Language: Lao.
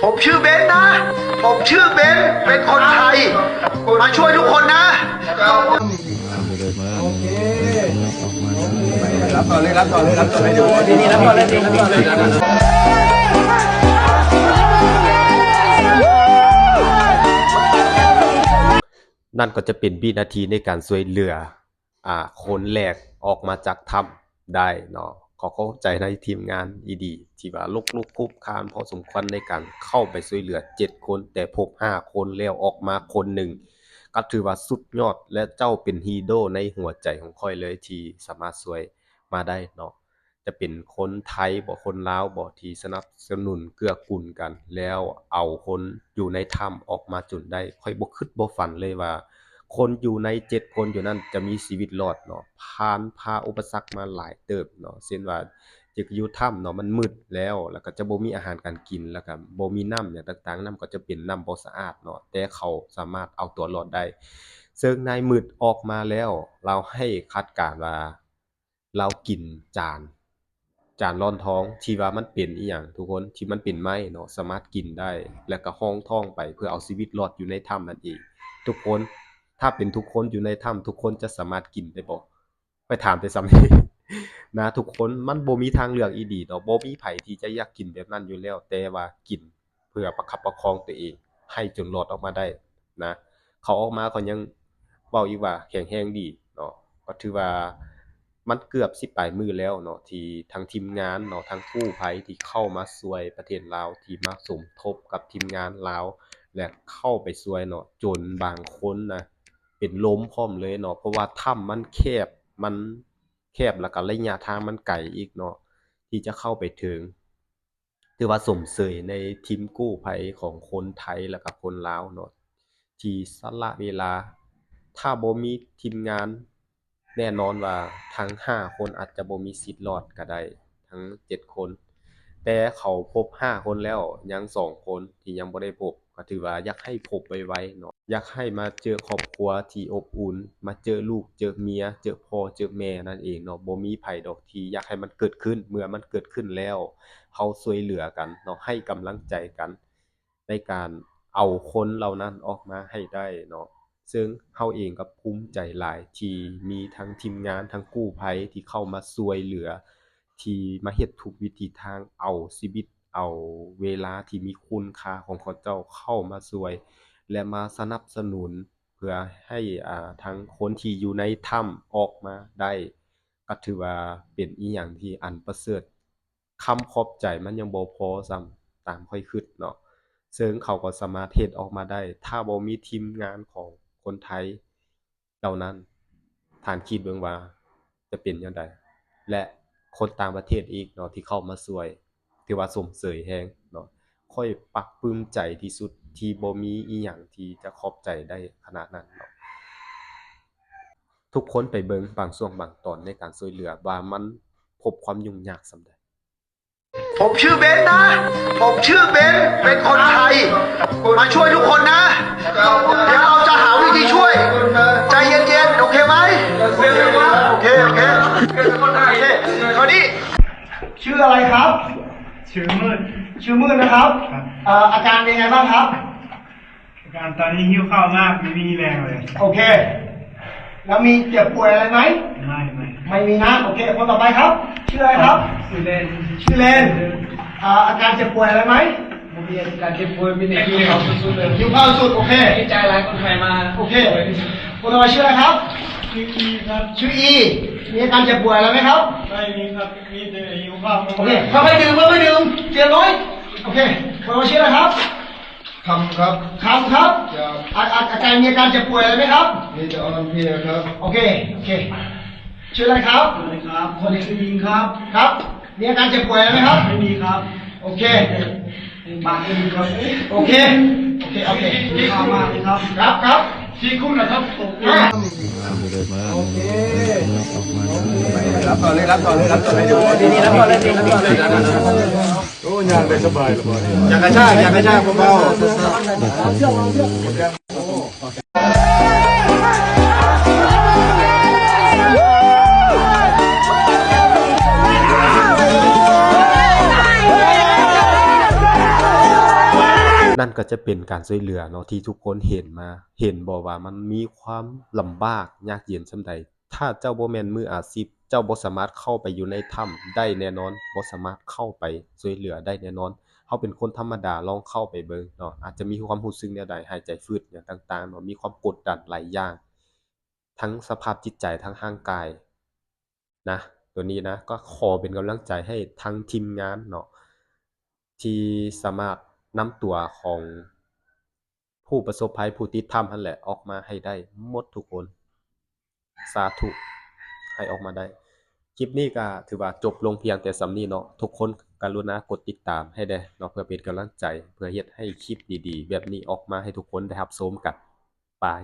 ผมชื่อเบนซ์นะ ผมชื่อเบนซ์ เป็นคนไทย มาช่วยทุกคนนะ ນັ້ນກໍຈະເປັນວິນາທີໃນການຊ່ວຍເຫຼືອ ອາ ຄົນແລກອອກມາຈາກຖ້ຳໄດ້ເນາະ. ຂໍຂອບໃຈໃນທີມງານອີດີ ທີ່ວ່າລຸກໆຄຸບຄານພໍສົມຄວນໃນການເຂົ້າໄປຊ່ວຍເຫຼືອເຈັດຄົນ, ແຕ່ພົບຫ້າຄົນແລ້ວອອກມາຄົນໜຶ່ງ ກໍຖືວ່າສຸດຍອດ ແລະ ເຈົ້າເປັນຮີໂຣໃນຫົວໃຈຂອງຂ້ອຍເລີຍ ທີ່ສາມາດຊ່ວຍມາໄດ້ເນາະ. ຈະເປັນຄົນໄທບໍ ຄົນລາວບໍ ທີ່ສະໜັບສະໜູນເກື້ອກຸນກັນ ແລ້ວເອົາຄົນຢູ່ໃນຖ້ຳອອກມາຈົນໄດ້. ຂ້ອຍບໍ່ຄິດບໍ່ຝັນເລີຍວ່າ ຄົນຢູ່ໃນເຈັດຄົນຢູ່ນັ້ນຈະມີຊີວິດລອດເນາະ ຜ່ານຜ່າອຸປະສັກມາຫຼາຍເຕີບເນາະ ເຊັ່ນວ່າຈະຢູ່ຖ້ຳເນາະ ມັນມືດແລ້ວ ແລ້ວກໍຈະບໍ່ມີອາຫານການກິນ ແລ້ວກໍບໍ່ມີນ້ຳຫຍັງຕ່າງໆ ນ້ຳກໍຈະເປັນນ້ຳບໍ່ສະອາດເນາະ ແຕ່ເຂົາສາມາດເອົາຕົວລອດໄດ້. ເຊິ່ງນາຍມືດອອກມາແລ້ວ ລາວໃຫ້ຄາດການວ່າ ລາວກິນຈານ ຈານລອງທ້ອງ ທີ່ວ່າມັນເປັນອີ່ຫຍັງທຸກຄົນ ທີ່ມັນເປັນໄມ້ເນາະ ສາມາດກິນໄດ້ ແລ້ວກໍຮອງທ້ອງໄປເພື່ອເອົາຊີວິດລອດຢູ່ໃນຖ້ຳນັ້ນເອງ. ທຸກຄົນ ຖ້າເປັນທຸກຄົນຢູ່ໃນຖ້ຳ ທຸກຄົນຈະສາມາດກິນໄດ້ບໍ່? ຂ້ອຍຖາມແຕ່ສ່ຳນີ້ນະທຸກຄົນ ມັນບໍ່ມີທາງເລືອກອີ່ຫຼີເນາະ ບໍ່ມີໃຜທີ່ຈະຢາກກິນແບບນັ້ນຢູ່ແລ້ວ ແຕ່ວ່າກິນ ເພື່ອປະຄັບປະຄອງຕົວເອງໃຫ້ຈົນລອດອອກມາໄດ້ນະ. ເຂົາອອກມາເຂົາຍັງເວົ້າອີກວ່າແຂງແຮງດີເນາະ. ກໍຖືວ່າມັນເກືອບສິບປາຍມື້ແລ້ວເນາະ ທີ່ທາງທີມງານເນາະ ທາງກູ້ໄພທີ່ເຂົ້າມາຊ່ວຍປະເທດລາວ ທີ່ມາສົມທົບກັບທີມງານລາວ ແລະ ເຂົ້າໄປຊ່ວຍເນາະ ຈົນບາງຄົນນະເປັນລົມພ້ອມເລີຍເນາະ ເພາະວ່າຖ້ຳມັນແຄບ ມັນແຄບ ແລ້ວກໍໄລຍະທາງມັນໄກອີກເນາະ ທີ່ຈະເຂົ້າໄປເຖິງ. ຖືວ່າຊົມເຊີຍໃນທີມກູ້ໄພຂອງຄົນໄທ ແລ້ວກະຄົນລາວເນາະ ທີ່ສະຫຼະເວລາ. ຖ້າບໍ່ມີທີມງານ ແນ່ນອນວ່າທັງຫ້າຄົນອາດຈະບໍ່ມີສິດລອດກະໄດ້ ທັງເຈັດຄົນ. ແຕ່ເຂົາພົບຫ້າຄົນແລ້ວ ຍັງສອງຄົນທີ່ຍັງບໍ່ໄດ້ພົບ ກໍຖືວ່າຢາກໃຫ້ພົບໄວໆເນາະ. ຢາກໃຫ້ມາເຈີຄອບຄົວທີ່ອົບອຸ່ນ, ມາເຈີລູກເຈີເມຍ, ເຈີພໍ່ເຈີແມ່ນັ້ນເອງເນາະ. ບໍ່ມີໃຜດອກທີ່ຢາກໃຫ້ມັນເກີດຂຶ້ນ. ເມື່ອມັນເກີດຂຶ້ນແລ້ວ ເຮົາຊ່ວຍເຫຼືອກັນເນາະ, ໃຫ້ກຳລັງໃຈກັນໃນການເອົາຄົນເຫຼົ່ານັ້ນອອກມາໃຫ້ໄດ້ເນາະ. ເຊິ່ງເຮົາເອງກໍພູມໃຈຫຼາຍທີ່ມີທັງທີມງານ, ທັງກູ້ໄພທີ່ເຂົ້າມາຊ່ວຍເຫຼືອ, ທີ່ມາເຮັດທຸກວິທີທາງເອົາຊີວິດ ເອົາເວລາທີ່ມີຄຸນຄ່າຂອງເຂົາເຈົ້າເຂົ້າມາຊ່ວຍ ແລະ ມາສະໜັບສະໜູນ ເພື່ອໃຫ້ ອາ ທັງຄົນທີ່ຢູ່ໃນຖ້ຳອອກມາໄດ້ ກໍຖືວ່າເປັນອີ່ຫຍັງທີ່ອັນປະເສີດ. ຄຳຂອບໃຈມັນຍັງບໍ່ພໍຊ້ຳ ຕາມຂ້ອຍຄິດເນາະ. ເຊິ່ງເຂົາກໍສາມາດເຮັດອອກມາໄດ້ ຖ້າບໍ່ມີທີມງານຂອງຄົນໄທ ເຫຼົ່ານັ້ນ ທ່ານຄິດເບິ່ງວ່າຈະເປັນແນວໃດ ແລະ ຄົນຕ່າງປະເທດອີກເນາະ ທີ່ເຂົ້າມາຊ່ວຍ ຖືວ່າຊົມເຊີຍແຮງເນາະ. ຂ້ອຍປາບປຶ້ມໃຈທີ່ສຸດ ທີ່ບໍ່ມີອີ່ຫຍັງທີ່ຈະຂອບໃຈໄດ້ຂະໜາດນັ້ນເນາະ. ທຸກຄົນໄປເບິ່ງບາງຊ່ວງບາງຕອນໃນການຊ່ວຍເຫຼືອວ່າມັນພົບຄວາມຫຍຸ້ງຍາກສ່ຳໃດ. ผมชื่อเบนซ์นะ ผมชื่อเบนซ์ เป็นคนไทย มาช่วยทุกคนนะ เดี๋ยวเราจะหาวิธีช่วย ใจเย็นๆ โอเคไหม โอเค โอเค โอเค คราวนี้ ชื่ออะไรครับ ชื่อมืด ชื่อมืดนะครับ ครับ เอ่ออาการเป็นไงบ้างครับ อาการตอนนี้หิวข้าวมากไม่มีแรงเลย โอเค แล้วมีเจ็บป่วยอะไรไหม ไม่ไม่ ไม่มีนะ โอเค คนต่อไปครับ ชื่ออะไรครับ ชื่อเลน ชื่อเลน อ่า อาการเจ็บป่วยอะไรไหม ไม่มีอาการเจ็บป่วยไม่ได้หิวข้าวสุดๆเลย หิวข้าวสุด โอเค ดีใจหลายคนไทยมา โอเค คนต่อไปชื่ออะไรครับ ชื่ออีครับ ชื่ออี มีอาการเจ็บป่วยอะไรไหมครับ ไม่มีครับมีแต่หิวข้าว โอเค ค่อยๆดื่ม ค่อยๆดื่ม เตรียมน้อย โอเค คนต่อไปชื่ออะไรครับ คำครับ คำครับ ครับ อาอาอาจารย์มีอาการเจ็บป่วยอะไรไหมครับ มีแต่อ่อนเพลียครับ โอเค โอเค ชื่ออะไรครับ สวัสดีครับคนชื่อยิงครับ ครับ มีอาการเจ็บป่วยอะไรไหมครับ ไม่มีครับ โอเค บาดเจ็บครับ โอเค โอเค โอเค หิวข้าวมากเลยครับ ครับ ครับ ที่คุ้มนะครับตก อ่ะ รับต่อเลย รับต่อเลย รับต่อเลย รับต่อเลย โอ้ย ย่างได้สบายเลย อย่ากระชาก อย่ากระชากเบาๆ ນັ້ນກໍຈະເປັນການຊ່ວຍເຫຼືອເນາະ ທີ່ທຸກຄົນເຫັນມາ ເຫັນບໍ່ວ່າມັນມີຄວາມລຳບາກຍາກເຢັນສ່ຳໃດ? ຖ້າເຈົ້າບໍ່ແມ່ນມືອາຊີບ ເຈົ້າບໍ່ສາມາດເຂົ້າໄປຢູ່ໃນຖ້ຳໄດ້ແນ່ນອນ, ບໍ່ສາມາດເຂົ້າໄປຊ່ວຍເຫຼືອໄດ້ແນ່ນອນ. ເຮົາເປັນຄົນທຳມະດາ ລອງເຂົ້າໄປເບິ່ງເນາະ, ອາດຈະມີຄວາມຮູ້ສຶກແນວໃດ, ຫາຍໃຈຝືດຫຍັງຕ່າງໆເນາະ, ມີຄວາມກົດດັນຫຼາຍຢ່າງ ທັງສະພາບຈິດໃຈ, ທັງຮ່າງກາຍນະ. ໂຕນີ້ນະ ກໍຂໍເປັນກຳລັງໃຈໃຫ້ທັງທີມງານເນາະ ທີ່ສາມາດນຳຕົວຂອງ ຜູ້ປະສົບໄພ ຜູ້ຕິດຖ້ຳຫັ້ນແຫຼະ ອອກມາໃຫ້ໄດ້ໝົດທຸກຄົນ. ສາທຸ ໃຫ້ອອກມາໄດ້. ຄລິບນີ້ກໍຖືວ່າຈົບລົງພຽງແຕ່ສ່ຳນີ້ເນາະ. ທຸກຄົນກະລຸນາກົດຕິດຕາມໃຫ້ແດ່ເນາະ ເພື່ອເປັນກຳລັງໃຈ ເພື່ອເຮັດໃຫ້ຄລິບດີໆແບບນີ້ອອກມາໃຫ້ທຸກຄົນໄດ້ຮັບຊົມກັນ. ບາຍ.